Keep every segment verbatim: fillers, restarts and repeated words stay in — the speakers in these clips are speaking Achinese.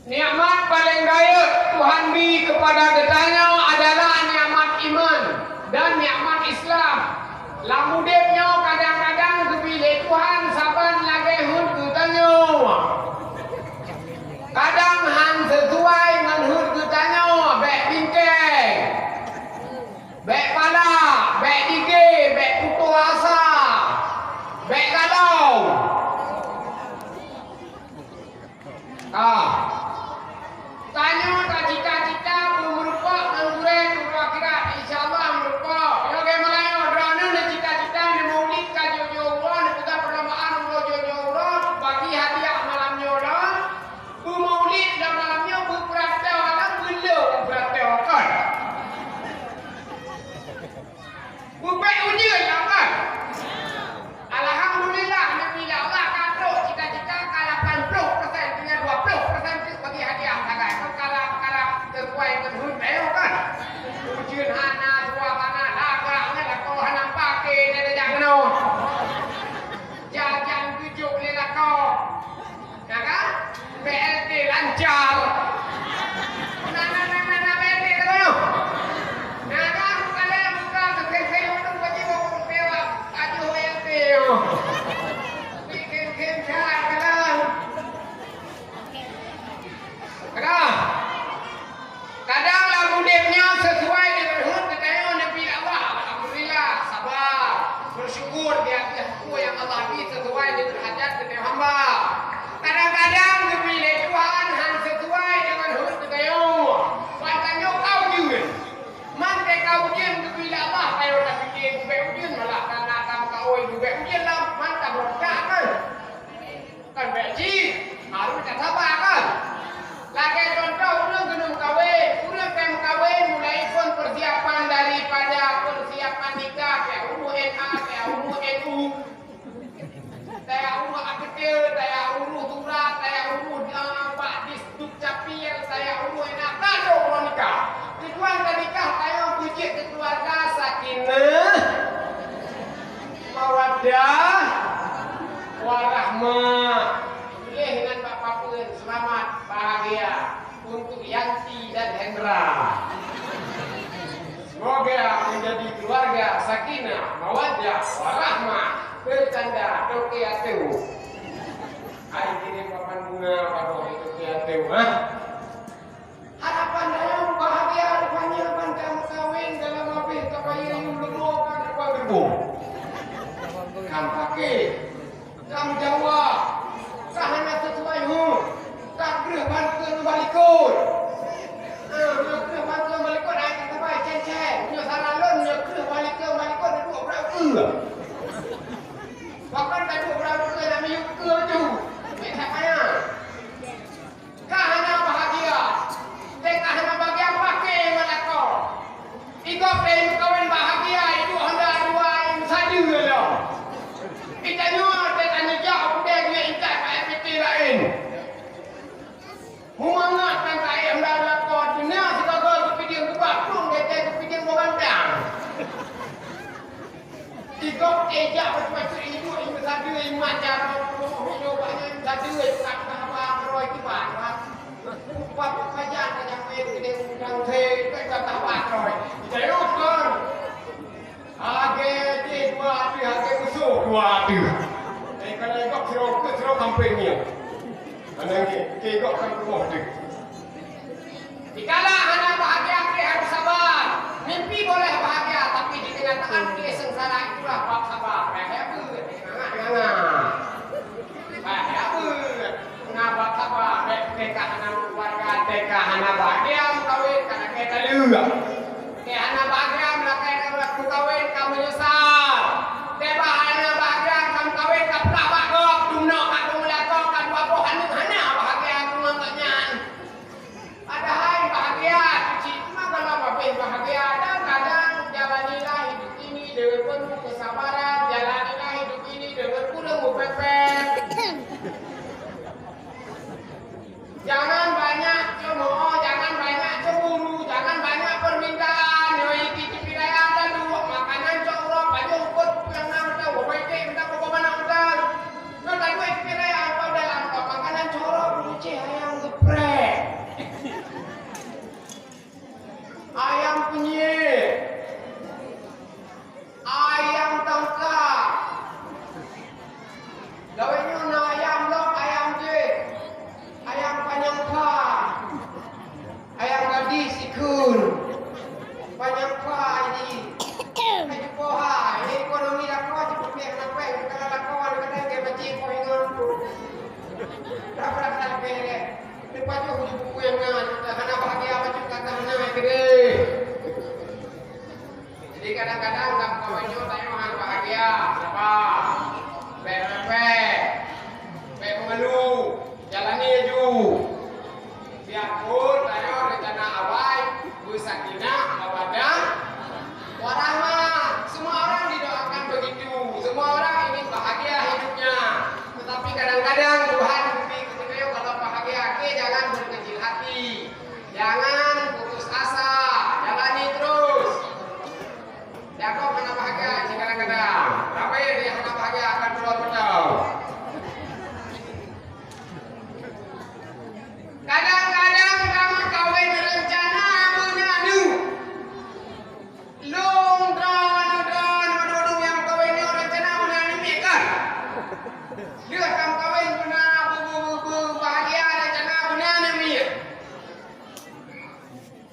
Nikmat paleng rayeuk Tuhan bi keupada geutanyoe adalah nikmat iman dan nikmat Islam. Lam udeb nyoe kadang-kadang geubi lé Tuhan saban lagée heuet geutanyoe. Kadang han sisuai ngon heuet geutanyoe, bék bingkeng, bék palak, bék dike, bék putôh asa, bék galau. Ah. Tanyoe tacita-cita beumeureumpok ngon gurée keu akhirat, insya Allah meureumpok. Nyoe lagée meulayeue droeneuh neucita-cita neumaulid ka jok-jok uroe, neupeugah peulombaan uroe jok-jok uroe, bagi hadiah malam nyoe lom. Beumaulid lam malam nyoe beupeuratoe lam beuleueng peuratoe kon. Bubek ujeuen lam kan? Alhamdulillah, neupila Allah ka trok cita-cita ka lapan ploh persen, tinggai dua ploh persen teuk bagi hadiah sagai. Kan kalau, kalau sesuai ngon heuet bayoe kan? Ujeuen hana, suah hana, lagak ngon lakoe hana pake, dan tajak keunoe. Jajan tujoh lé lakoe. Na kan? P L T lancar. Na, na, na, na, na, P L T ka nyoe. Na kan? Bukan lé, bukan. Keu keu untuk bagi orang dewa. Aduh, P L T. Bikin keu cara kan. Kadang, kadang lam udeb nyoe sesuai deungon heuet geutanyoe neupila Allah. Alhamdulillah, sabar, bersyukur di atas peue nyang Allah bri sesuai deungon hajat geutanyoe hamba. Kadang-kadang geubri lé Tuhan han sesuai deungon heuet geutanyoe. Ban tanyoe ka ujeuen. Man teuka ujeuen geubri lé Allah, tanyoe tapike bubek ujeuen, malah kana tameukaôi bubek ujeuen lam, man tameureutak kan. Kan bék jih, harôh tasaba kan? Lagée cuntoh ureuëng keuneuk meukawen, ureuëng ka meukawen mulai phon persiapan daripada persiapan nikah, keu ureuëng N A, keu ureuëng N U. Taya ureuëng akte, taya ureuëng surat, taya ureuëng, eh, bak dis Dukcapil, taya ureuëng N A, ka trok uroe nikah. Tujuan tanikah tanyoe beujeuet keu keuluwarga sakinah, mawaddah, warahmah. Tuléh nan bak papeuen, seulamat, bahagia untuk Yanti dan Hendra. Semoga menjadi keluarga sakinah, mawaddah, warahmah, bertanda toke ateuh. Hai kirim papan bunga bak toke ateuh, ha? Harapan dalam bahagia rupanya ban ka meukawen dalam abéh ka bayeue yum leumo ka na ban geureuboh. Kan pake, ka meujaweueb, ka hana sisuai heuet, ka kreueh ban keu ngon balikot. Ah, nyoe kreueh ban keu ngon balikot ai ka sabai cen-cen. Nyoe saran lôn, nyoe kreueh balikot, balikot na duek brat ukeue. Bahkan ka duek brat ukeue na miyueb keue ju. Bèk that payah. Ka hana bahagia. Teuka hana bahagia pake ngon lakoe. Igob lé meukawen bahagia, iduek honda dua, meusadeue lom. Geutanyoe teuka neujak u Brunei, intat bak F P T laén. Mumangat tan taék honda lakoe, dunia sigoe-goe geupideung keubah, plueng gètèe geupideung bak bantang. Igob éh jak bacut-bacut iduek, imeusade imat jaroe, iduek bangai imeusade, ikat haba keurôi kiban, bah. Upah pajan ka nyang meuet keudéh udang thé, ka ikat haba keurôi. Jayuk kon. Lagèe jih dua ateuh, lagèe musoh dua ateuh. Eh, kalau igob sidroe keue, sidroe sampéng nyoe. Mana nyoe, igob kan rumoh teuh. Dikala hana bahagia, kita harus sabar. Mimpi boleh bahagia, tapi di kenyataan kita sengsara, itulah bab sabar. Payah beuet, semangat-semangat. Payah beuet, na bab sabar. Bèk teuka hana keluarga, teuka hana bahagia meukawen, ka lagèe taleuek. Teuka hana bahagia meukawen, ka meunyeusal. Teuka hana bahagia meukawen, ka peugah bak gob, dumnoe ka meulakoe, ka dua boh aneuk hana bahagia teuma nyan. Padahai bahagia, cit mah kalau habéh bahagia, dan kadang jalanilah hidup ini dengan penuh kesabaran, jalanilah hidup ini dengan kurang berpepet. Jangan banyak cemooh, jangan banyak cemburu, jangan banyak permintaan. Nyoe iki Siapapun tanyoe rencana awai, beusakinah, mawaddah, warahmah. Semua orang didoakan begitu. Semua orang ingin bahagia hidupnya. Tetapi kadang-kadang Tuhan beri kita kalau bahagia, oke, jangan berkecil hati. Jangan putus asa. Jalani terus. Jakob hana bahagia kadang-kadang. Tapi dia hana bahagia akan keluar beutôi. Kadang-kadang kamoe kawin rencana meunan. Lôn droeneuh, droeneuh, droeneuh nyang kawin nyoe rencana meunan nyoe kan? Lheueh kamoe kawin beuna bu-, bu-, bu-, bu-, bahagia rencana meunan nyoe.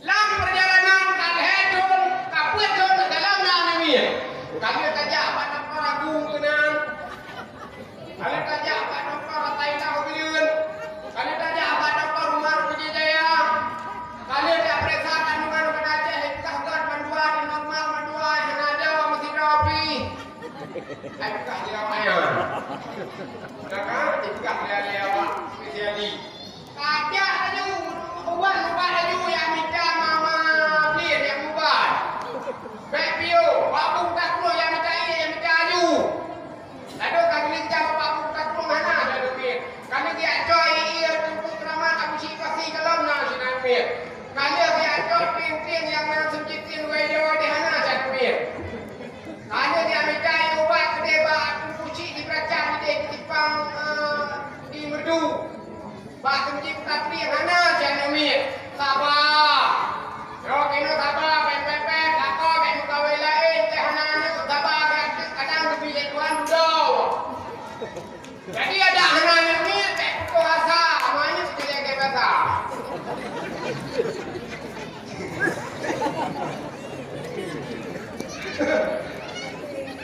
Lam perjalanan ka lhèe thôn, ka peuet thôn dalam na aneuk miet. Ka lheueh tajak bak dokto ragu keunan. Ka lheueh tajak bak dokto ratai lam keujeuet. Ka lheueh tajak bak dokto rumoh Pidie Jaya. Ka lheueh jak peuriksa kandungan bak Aceh, ipeugah göt mandua, di normal mandua, hana ada meusidroe pih. Hai peugah jiram ayam. Dah kan? Ipeugah lé-lé awak spesialis. Kajak laju, ubat-ubat laju, ya mita mama beli, ya ubat. Bèk piôh, bak bungkah ploh, ya mita ié, ya mita laju. Lalu ka geulinja bak bungkah ploh hana laju piôh. Kami diak coy ié tumpuk keramat, aku cik pasti kalau na sinan piôh. Kami diak coy piôh-piôh nyang na seujitin wai dewa di hana sinan piôh. Kami diak mita ié ubat keudeh bak tumpuk cik di Belacan, di deh di Jepang, eh, di Merdu. Bak teumpat taklim hana cit aneuk miet. Saba. Nyoe keunoe saba, bèk, bèk, bèk, lakoe bèk meukawen laén, teuh hana aneuk, saba, bèk, kadang geubri lé Tuhan dudoe. Jadi, adak hana aneuk miet, bèk pukul asa, manyét keu lagèe biasa.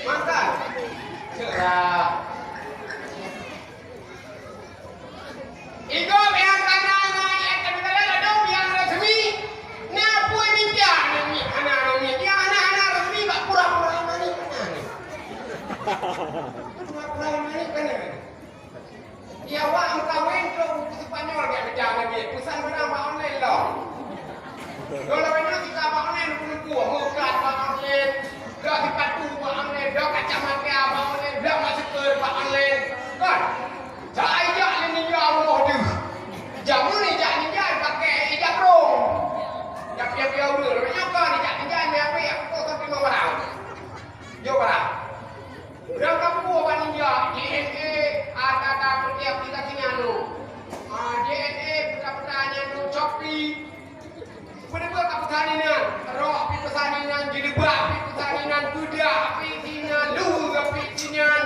Makan. Cerah. Igob nyang kana ngon nyang keudua ladôm nyang resmi, na peue mita aneuk miet, hana aneuk miet. Nyang hana, hana resmi bak pura-pura mani kana. Pura-pura mani kana. Di awak meukawen trok buku Spanyol nyang keujang aneuk miet, peusan barang bak online lom. Lôn lôn nyoe tika bak online, lumpur-lumpur, meukat bak online, dok sipatu bak online, dok kacamata bak online, dok masker bak online. Kan? Cak ijak lé ninja rumoh deuh. Jameun ijak ninja pakai ijak rong. Jak piôh-piôh ureueng. Lôn nyoe kan ijak ninja meuapik, aku kosong timang barang. Jok barang. Ureueng kampung bak ninja, D N A, ada-ada peuti aplikasi nyan tu. Ah, D N A peta-peta nyan tu, Shopee. Peue-peue ka peusan inan, rok pih peusan inan, jilbab pih peusan inan, beudak pih sinan, luweue pih sinan,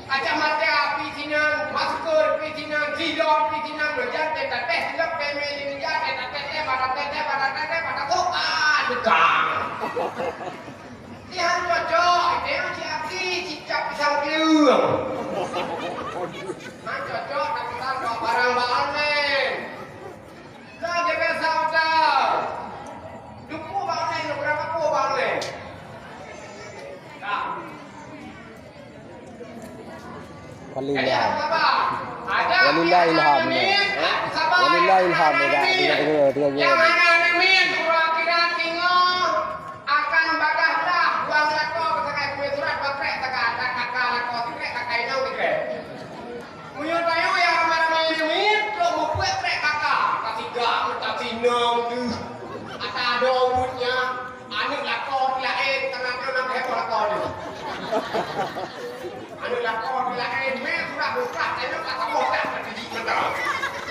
kacamata pih sinan, masker pih sinan, sidok pih sinan, meujan teh-teh, silop teh meli meujan teh-teh, teh barang teh, teh barang teh, teh barang teh, ah, tukang. Nyan cocok, itu yang si Aki cicak pisang kleueng. Nyan cocok, tak pesan kok barang bak online. Lah, dia biasa udah. Duku bak online, berapa ku bak online? Nah. Walillah. Walillah ilham, ya. Walillah ilham, ya. Tiga, tiga, tiga, tiga. Yang mana aneuk miet, uroe akhirat singoh akan badah dah buang lakoe, sakai kueh surat, bakrek, sakai akan, akan lakoe, sikrek, sakai inong, sikrek. Meunyoe tanyoe nyang ramé-ramé aneuk miet, trok mubuet krek kaka, ka siga, meutak sinong deuh. Ata adoe buet nyan, aneuk lakoe laén, tangan droe na heboh lakoe deuh. Aneuk lakoe laén, mé surat buka, tanyoe ka saboh dak, ka tijik mata.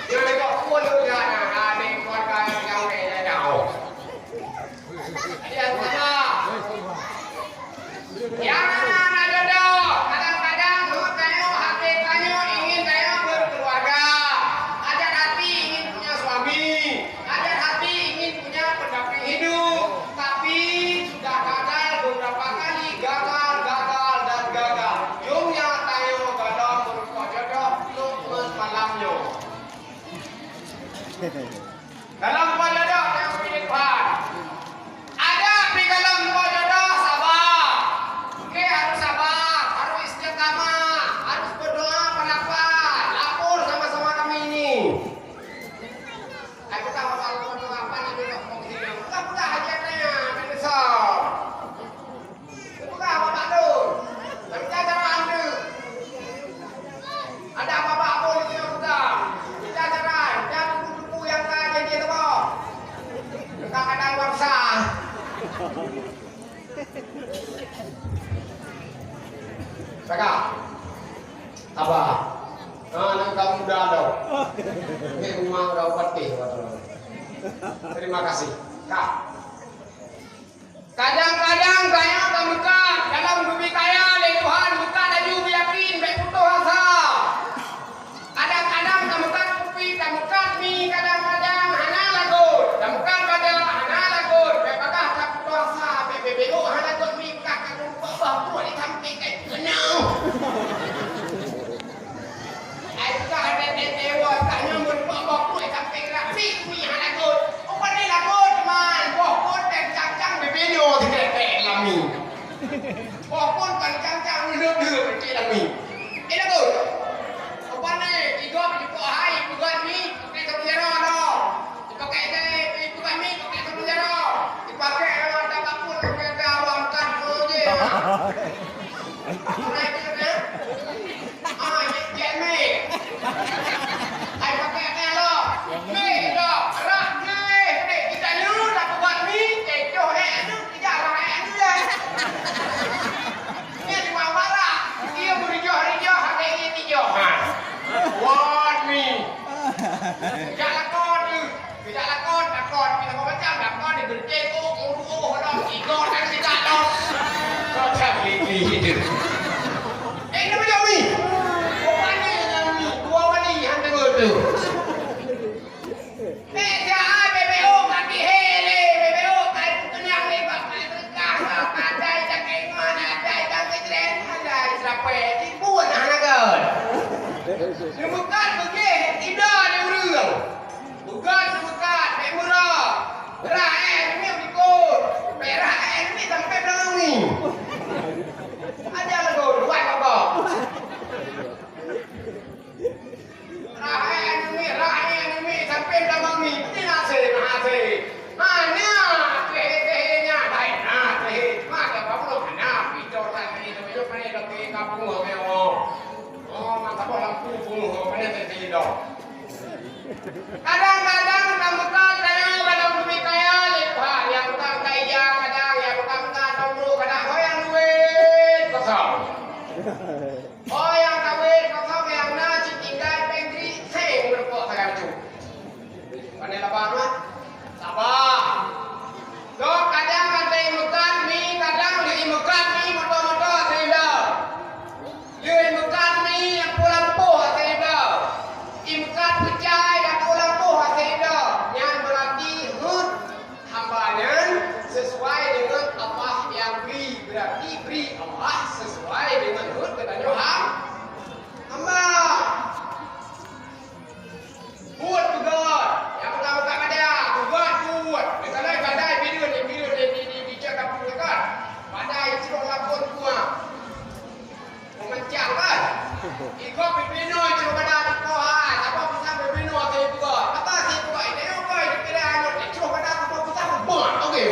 Nyoe lagèe peue lôn na, na, na, aneuk keluarga nyang gampông, nyang jauh. Nyang hana jodoh, kadang-kadang mulut tanyoe, hati tanyoe ingin tanyoe berkeluarga. Ada hati ingin punya suami, ada hati ingin punya pendamping hidup. Tapi sudah gagal beberapa kali, gagal, gagal, dan gagal. Jumnya tanyoe dalam berubah jodoh untuk malam nyoe. Dalam peujodoh nyang pilihan, adak pih dalam peujodoh saba. Oke, harus sabar, harus istiqamah, harus berdoa, berapa, lapor sama-sama kami ini. Kakak. Abah. Ah, nan kamu udah ada. Ini rumah kau patih, waduh. Terima kasih. Kak. Kadang-kadang gaya ka meukat, dalam geubi kaya lé Tuhan, meukat laju beuyakin, bèk putôh asa. Kadang-kadang ka meukat kupi, ka meukat mi, kadang-kadang hana lagot. Ka meukat bada, hana lagot. Bèk bagaih ka putôh asa, bèk beubeurôk hana lagot mi, bagaih ka lumpah bah pruet di sampéng, ka keunong. Ai ka ada dewa, ka nyoe meureumpok boh pruet di sampéng, rapi mi hana lagot. Upadi lagot man, boh pruet dan cang-cang beubeunyoe sikét-sikét lami. Boh pruet kan cang-cang leuh-leuh sikét lami. Eh, lagot. Upadi igob jipok hai, peugah mi, pakai sapu jaroe. Dipakai deh, dipakai mi, pakai sapu jaroe. Dipakai dalam tabak pun, pakai dalam kan, oh, je. Pakai tu, eh? Ah, je, je, mi. Ai pakai ni lo. Mi, lo. Rak, mi. Ni, kita lu, tak buat mi. Eh, jauh, eh, anu. Ijak rakyat dulu lah. Nyan di bawah barak. Dia berijah-rijah, hari ini tijah. Ha. Wan mi. Ijak lakon tu. Ijak lakon, lakon. Kita macam lakon ni berkek, oh, oh, oh, oh, oh, tiga dan tidak tahu. Kau tak gigi itu. Eh, ini macam mi. Kau panik dengan mi. Dua wali hantu tu. Eh, siat, B B O ka tihé lé, B B O ka ipeukeunang lé bak keuleubah, ka adai cakée ngon, adai cakée jreng, adai seurapée, timbun hana gét. Neumeukat beugéh ida lé ureuëng. Beugat neumeukat, bék meurah. Rah éh neumik likot. Bék rah éh neumik sampoe blang angén. Aja lagoe, luwat babah. Rahe aneuk miet, rahe aneuk miet, sampoe lam mami, peuti na hasé, na hasé. Hana, teuhe-teuhe nyan, hai, na teuhe. Maka kamoe hana picok lagèe nyoe, nyoe pane lagèe kampung, lagèe nyoe. Oh, maka boh lampu pungoh, pane teuhe dong. Kadang-kadang tameukal tanyoe lam bumi kaya lé Tuhan, nyang tukang kaija kadang, nyang tukang meukat, kadang ho nyang duek kosong. Oh, nyang kawén kosong nyang na cit tinggai péng gri seng meureumpok sagai bacut. Pane laba nyoe? Saba. Dok kadang ata imeukat mi, kadang lheueh imeukat mi moto-moto sehingga. Lheueh imeukat mi lampu-lampu sehingga. Imeukat peucai lampu-lampu sehingga. Nyan beurati heuet hamba nyan sesuai deungon Allah nyang bri, beurati bri Allah sesuai deungon heuet geutanyoe ham-, hamba. Buet peugöt, nyang peugah-peugah pada, peugöt buet. Misalnya badai bireuen, bireuen di, di, di, di cak dapur kan. Badai cok lapor kuah. Meumancang kan? Ikot pipinoe cok pada di poha, apa pisang pipinoe atau peugöt. Apa sih peugöt? Ini apa? Ini kira anu, cok pada apa pisang buat, oke.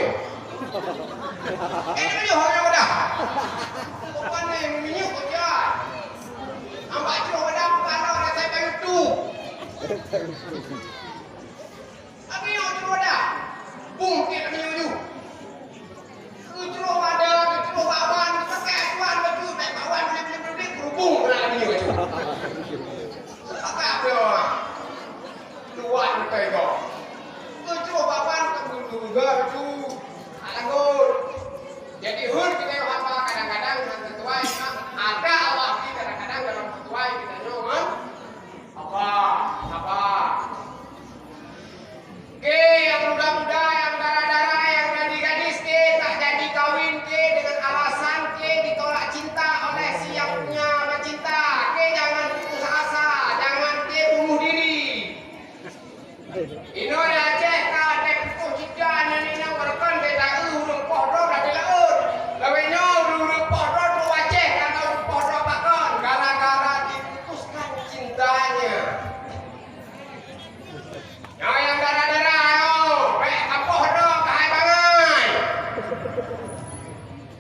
Eh, ini hanya pada. Bukan ni, minyak kerja. Ambak jroh pada bukan orang saya bayu tu. Tapi yang jroh dah. Bungkit kami maju. Kejroh ada, kejroh bawan, pakai tuan baju, tak bawan, boleh, boleh, boleh, boleh, kerubung pernah kami maju. Pakai apa orang? Tuan betul kau. Kejroh bawan, kebun juga baju. Alah, gol. Jadi, hur kita yang hamba kadang-kadang hana sesuai, ada Allah di kadang-kadang dalam sesuai kita nyoman. Apa? Apa? Oke, yang muda-muda, yang dara-dara, yang gadis-gadis, ke, tak jadi kawin, ke, dengan alasan, ke, ditolak cinta oleh si yang punya cinta. Ke, jangan putus asa, jangan, ke, bunuh diri. Inoe di Aceh ka até putôh cita nyan inong beureukan beda ureueng poh droe dah di laôt. Lawét nyoe ureueng poh droe tu Aceh ka ureueng poh droe pakon gara-gara diputuskan cintanya. Nyoe nyang dara-dara nyoe, bèk kapoh droe ka hai bangai.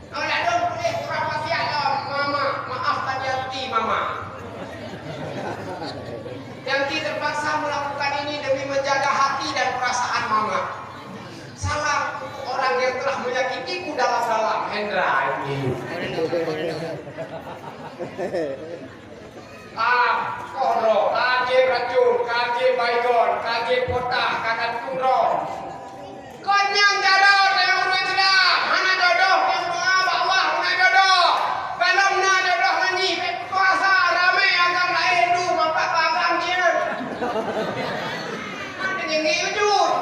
Kalau ada boleh kurang wasiat lah, Mama. Maaf tadi hati Mama. Yanti terpaksa melakukan ini demi menjaga hati dan perasaan Ka koh droe, ka jieb racun, ka jieb baygon, ka jieb potah, ka gantung droe. Kon nyang jaroe teuh ureueng Islam, hana jodoh, nyang doa bak Allah hana jodoh. Galom na jodoh ngon jih, bèk putus asa, ramè agam laén duek, maka agam jih. Hana nyang ngieng jeuet.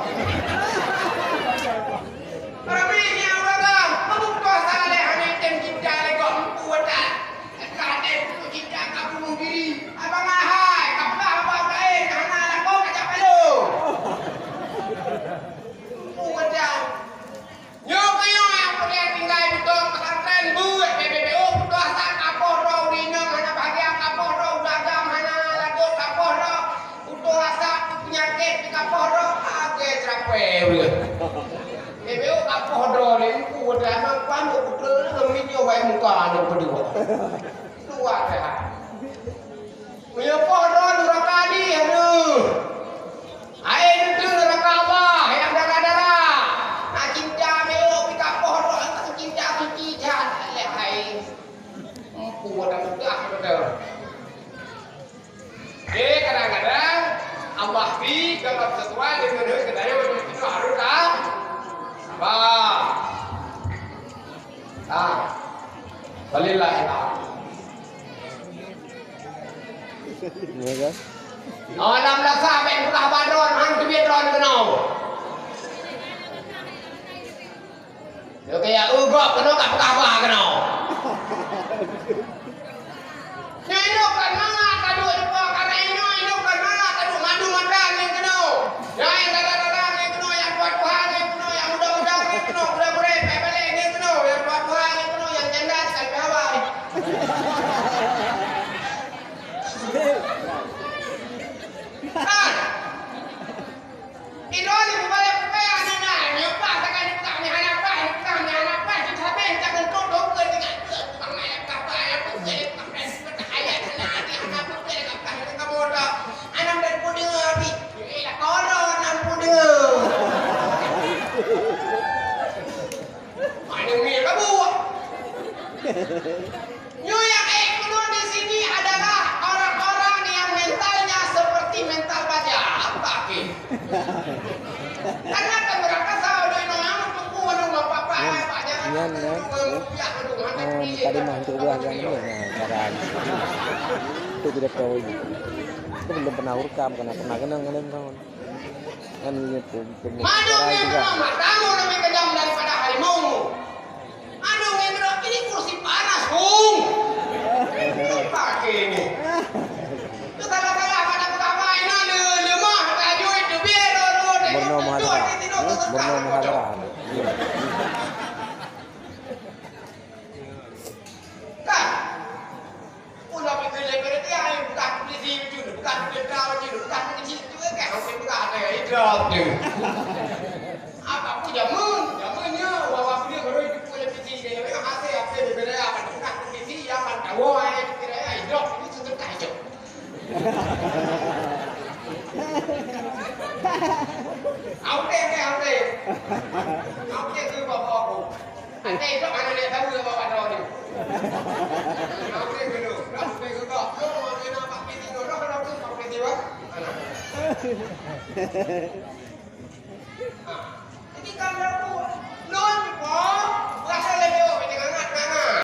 Ramè nyang ureueng agam, meuputus asa lé hana tem cinta lé gob empu watak. Ka tem putus cinta ka bunuh diri. Abang ahai, ka peugah abang laén, hana lakoe ka jak palo. Empu watak. Nyoe keuh nyoe nyang peureulèe tinggai beutôi pesantren buet, B B B O putus asa kapoh droe ureueng inong hana bahagia, kapoh droe ureueng agam hana lagot, kapoh droe putus asa peunyakét, kapoh droe agé ceurapée ureueng. B B O kapoh droe lé empu droe aneuk pan beutôi ngon minyeuk wai muka aneuk keudua. Dua sehat. Meunyoe poh droe nuraka di, aduh. Hai neuteuh nuraka Allah nyang dara-dara. Na cinta meu'oh pih ka poh droe, cinta suci that lé hai. Empu dah mudah beutôi. Jadi kadang-kadang Allah bri dalam sesuai dengan rezeki kita yang itu harus sabar. Ah. Walillahil hamd. Ya kan? Oh, enam belas bèk peugah bak droe, han teubiet droe keunoe. Yo, kaya ugok keunoe ka peugah bak keunoe. Nyoe inong kon mangat taduek di po, karena inong, inong kon mangat taduek madu mata ngon keunoe. Nyang dara-dara ngon keunoe, nyang tuha-tuha ngon keunoe, nyang muda-muda ngon keunoe, gurèe-gurèe pèh balèe ngon keunoe, nyang tuha-tuha ngon keunoe, nyang janda sekali pèh awai. Kan? Droeneuh mubalek peue aneuk nyan, nyoe paih sagai dipeugah meuhana paih, dipeugah meuhana paih, jeuet sabe cak keuntut dong keu tinggai keu bang ayat kaba ayat keu ayat keu ayat hana ati hana peue ka paih keu kamoe dah. Aneuk dan peue deungoe ati. Eh, lah koro aneuk peue deungoe. Aneuk miet kabuek. Nyoe nyang ék keunoe di sini adalah orang-orang yang mentalnya seperti mental baja. Apa ke? Karena kan mereka selalu di nong amat tunggu menunggu apa-apa. Nyan, apa jangan nyan, nyan, nyan. Rupiah menunggu, nanti beli. Tadi mah untuk buah yang ini, nah, cara ini. Itu tidak tahu ini. Itu belum pernah urkam, karena pernah kenal, kenal tahun. Kan ini pun, pun. Madu ngieng droe, matamu lebih kejam daripada harimau. Madu ngieng droe, ini kursi panas, Bung. Pakai ini. Itu salah-salah pada pertama, ini le-, lemah, tajui, teubiet, dua-dua, Murno Muhadara. Murno Muhadara. Kan? Ulah pikir lé berarti ai bukan polisi betul, bukan tentara betul, bukan polisi betul kan, oke bukan ada ya, itu tu. Apa pun jamun, jamunnya, wawa punya baru itu polisi dia, yang hati apa dia bela, bukan polisi yang kan tahu ai kira ya, hidup ini sebentar hidup. Oke, oke, oke. Oke, tu bapak aku. Até itu anak dia tahu ya bapak tahu ni. Oke, dulu. Oke, dulu. Lu mau main apa? Piti dulu, kalau tu, piti dulu.